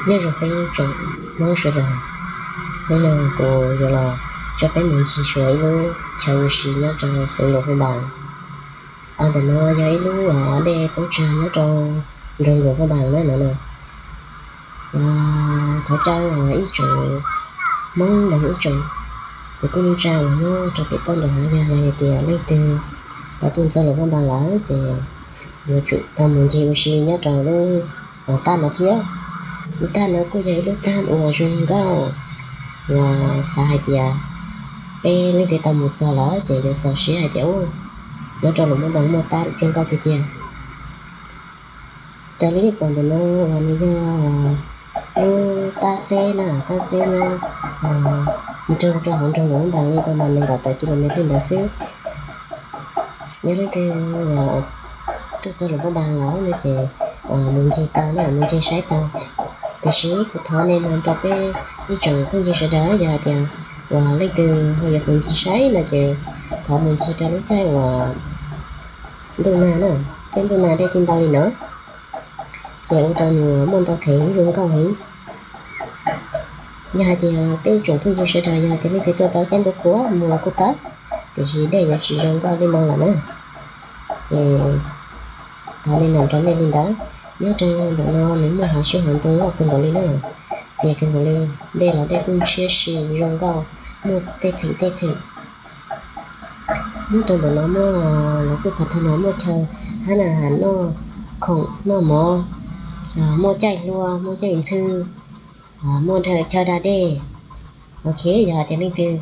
Nyob zoo peb tsoom Hmoob sawv daws, hnub no kuv yuav los coj peb mus ncig saib ib lub chaw ua si nyob rau xeev Luam Phaj Npas. Ntawm no yog ib lub dej poob tsag nyob rau nroog Luam Phaj Npas na no. Thov caw ib tsoom Hmoob los yog ib tsoom kwv tij neej tsa uas nyob rau pem toj nram hav yog los yog tias leej twg tau tuaj txog Luam Phaj Npas lawm ces yuav tsum tau mus ncig ua si nyob rau lub tab no thiab. Lub tab no kuj yog ib lub tab uas zoo nkauj uas xav hais tias peb leej twg tau mus txog lawm ces yuav txaus siab hais tias nyob rau Luam Phaj Npas muaj tab zoo nkauj tiag tiag. Raws li nej pom ntawm no uas nws yog lub tab xeb na, tab xeb nyob nrog rau hauv nroog Luam Phaj Npas li pas mas nees nkaum tawm kilomev li ntawd xwb. Yog leej twg tuaj txog Luam Phaj Npas lawm no ces mus ncig tau na, mus ncig saib tau. Tiam sis kuv thov nej no rau peb ib tsoom phooj ywg sawv daws yog hais tias uas leej twg ho yuav mus ncig saib no ces thov mus ncig rau lub caij uas ntuj nag na, caij ntuj nag dej thiaj ntau li no ces ua rau nws muaj ntau thev zoo nkauj heev. Yog hais tias peb ib tsoom phooj ywg sawv daws yog hais tias leej twg tuaj tau caij ntuj qhua mus los kuj tau, tiam sis dej yuav tsis zoo nkauj li no lawm na. Ces thov li no rau nej li ntawd. Nyob rau ntawm no nws muaj hav xyoob hav ntoo loj kawg nkaus li na, txias kawg nkaus li. Dej los dej kuj ntshiab si zoo nkauj, muaj tej theem tej theem. Nyob rau ntawm no muaj, lawv kuj phav thas nas muaj chaw hab na, noj khoom noj mov, muaj caij hlua, muaj caij ntxhw, muaj chaw da dej. Ok, yog hais tias leej twg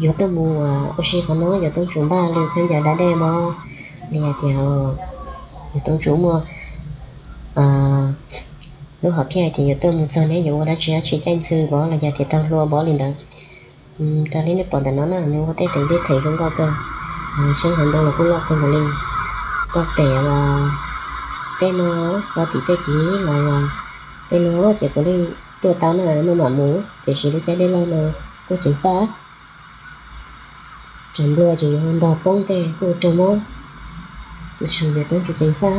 yuav tuaj mus ua si qhov no yuav tau tsum npaj li khaub ncaws da dej mog, li hais tias yuav tau tsum muaj lub hom phiaj hais tias yuav tuaj mus txog neb yuav ua dab tsi dab tsi, caij ntxhw mog los yog tias taug hlua mog li ntawd. Raws li nej pom ntawm no na nws ua tej teem tej theem zoo nkauj kawg, xyoob hav ntoo los kuj loj kawg nkaus li. Rau pem los tej no, rau tim tej tid los tej no ces puav leej tuaj tau na, maj mam mus, tiam sis lub caij dej loj no kuj tseem faj. Tsam nplua ces yuav ntog poob tej kuj raug mob, tiam sis yuav tau tsum ceev faj.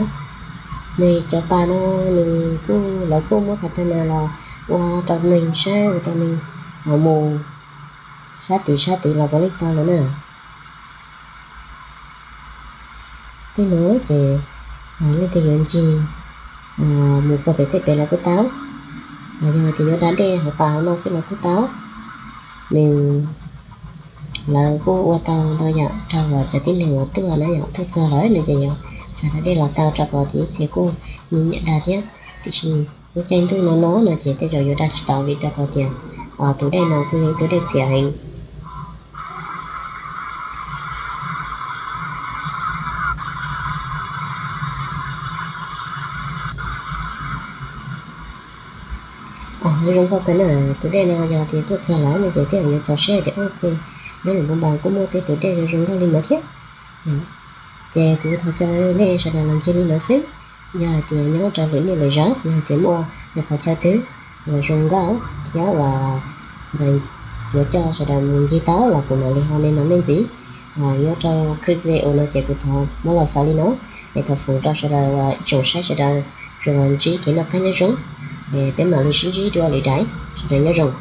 Nws cov pas no nws kuj, lawv kuj muab phav thas nas los ua rau neeg saib, ua rau neeg mus sab tid sab tid los puav leej tau lawm na. Tej no ces leej twg yuav ncig mus puag pem tej pem los kuj tau, los yog tias yuav da dej hauv pas hauv no xwb los kuj tau. Nws, lawv kuj ua tau ntau yam rau uas cov tib neeg uas tuaj na, yog tuaj txog lawm no ces yuav xav da dej los tau rau qhov tias ib txhia kuj nyiam nyiam da thiab, tiam sis lub caij ntuj no no no ces tej zaum yuav da tsis tau vim rau qhov tias tus dej no kuj yog ib tug dej txias heev. Zoo nkauj kawg na, tus dej no yog tias tuaj txog lawm no ces tej zaum yuav txaus siab tias ua ke nyob Luam Phaj Npas kuj muaj tej tus dej zoo nkauj li no thiab. Ces kuv thov caw nej sawv daws los ncig li no xwb. Yog hais tias nyob rau lwm niaj lwm zaus yog hais tias muaj qhov chaw twg uas zoo nkauj thiab uas yuav coj sawv daws mus ncig tau los kuv mam li ho nej no me ntxiv. Nyob rau clip video no ces kuv thov muab los xaus li no, es thov foom rau sawv daws ib tsoom saib sawv daws tsuas ntsib kev noj qab nyob zoo, peb mam li sib ntsib dua lwm daim, sawv daws nyob zoo.